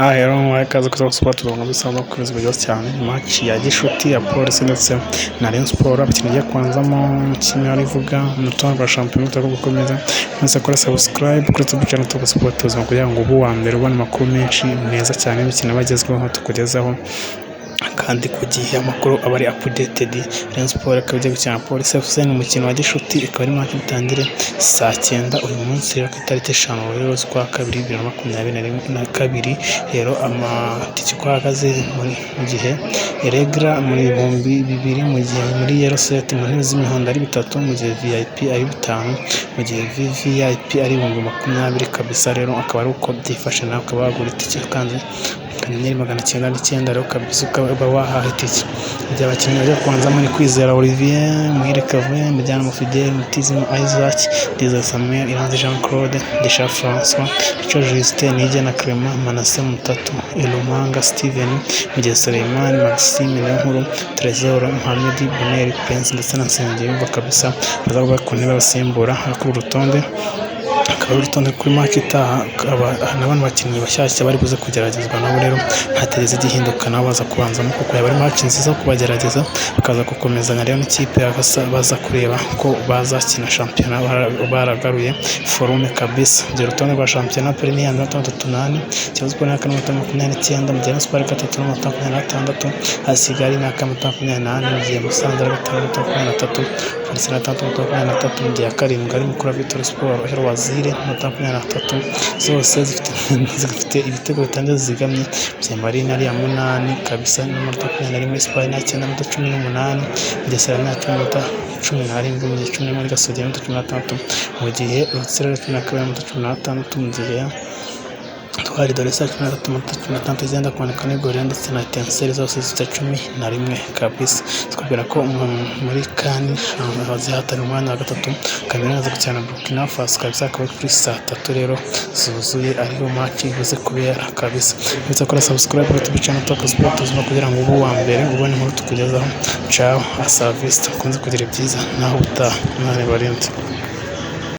Aha rero muhaye ikaze kuri Sport Rwanda bisanzwe ku biryoshye cyane, match ya gishuti ya Police ndetse na Rayon Sports. Abakinnyi bagiye kubanzamo umukinnyi warivuga umutoza rwa shampiyona utari gukomeza mwese kora subscribe kuri YouTube channel Top Sport Ubuzima kugira ngo ube uwa mbere ubona amakuru menshi meza cyane y'imikino bagezweho tukugezaho kandi ku gihe, amakuru aba ari updated. Rayon Sports ikaba igiye gukina na Police FC, ni umukino wa gishuti, ikaba ari match butangire saa 9 uyu munsi rero, ku itariki 5 rero z'ukwa kabiri 2022. Rero amatike uko ahagaze, mu gihe regular muri 2000, mu gihe muri yellow seat mu ntebe z'imihondo ari bitatu, mu gihe VIP ari bitanu, mu gihe VVIP ari 20,000 kabisa. Rero akaba ari uko byifashe, nawe ukaba wagura itike ukanze *909 rero kabisa, ukaba wahaha itike. Igihe abakinnyi bajya kubanzamo ni Kwizera Olivier, Muhire Kevin, Mujyanama Fidele, Mutizima Isaac, Ndizeye Samuel, Iranzi Jean Claude, Ndisha Francois, Mico Justin, Niyigena Clement, Manase Mutatu, Elomanga Steven, Mugihe Suleiman, Maxime Niyonkuru, Tresor, Mohamed Bonheur Prince ndetse na Nsengiyumva kabisa, baza kuba ku ntebe basimbura. Kuri uru rutonde akaba ari urutonde kuri match itaha, na bano bakinnyi bashyashya bari buze kugeragezwa nabo rero ntategeze igihinduka, nabo baza kubanzamo kuko yaba ari match nziza kubagerageza, bakaza gukomezanya rero n'ikipe, baza kureba ko bazakina shampiyona baragaruye forme kabisa. Ibyo rutonde rwa shampiyona: APR ni iya mbere 68, Kiyovu Sport ni iya kane amanota 29, mu gihe Rayon Sports ari gatatu n'amanota 26, AS Kigali ni iya kane amanota 24, mu gihe Musanze ari gatanu amanota 23, Police na gatandatu amanota 23, mu gihe iya karindwi ari Mukura Victory Sport El Waziri amanota 23, zose zifite ibitego bitandatu zizigamye. Mu gihe Marine ari iya munani kabisa n'amanota 21, Espoir ni iya cyenda amanota 18, Bugesera ni iya 10 amanota 17, mu gihe 11 Gasogi amanota 16, mu gihe Rutsiro ari 12 amanota 16, mu gihe Etoile de l'Est 13 amanota 16, igenda kumanuka ni Gorilla ndetse na Etincelles, zose zifite 11 kabisa. Twabwira ko muri CAN bazihatanira umwanya wa gatatu, Cameroon aza gukina na Burkina Faso kabisa, akaba ari kuri saa 3 rero zuzuye, ariho match ibuze kubera kabisa. Uretse gukora subscribe kuri YouTube channel Top Sport Ubuzima kugira ngo ube uwa mbere ubone inkuru tukugezaho. Ciao, hasta la vista, ukunze kugira ibyiza, naho ubutaha, Imana ibarinde.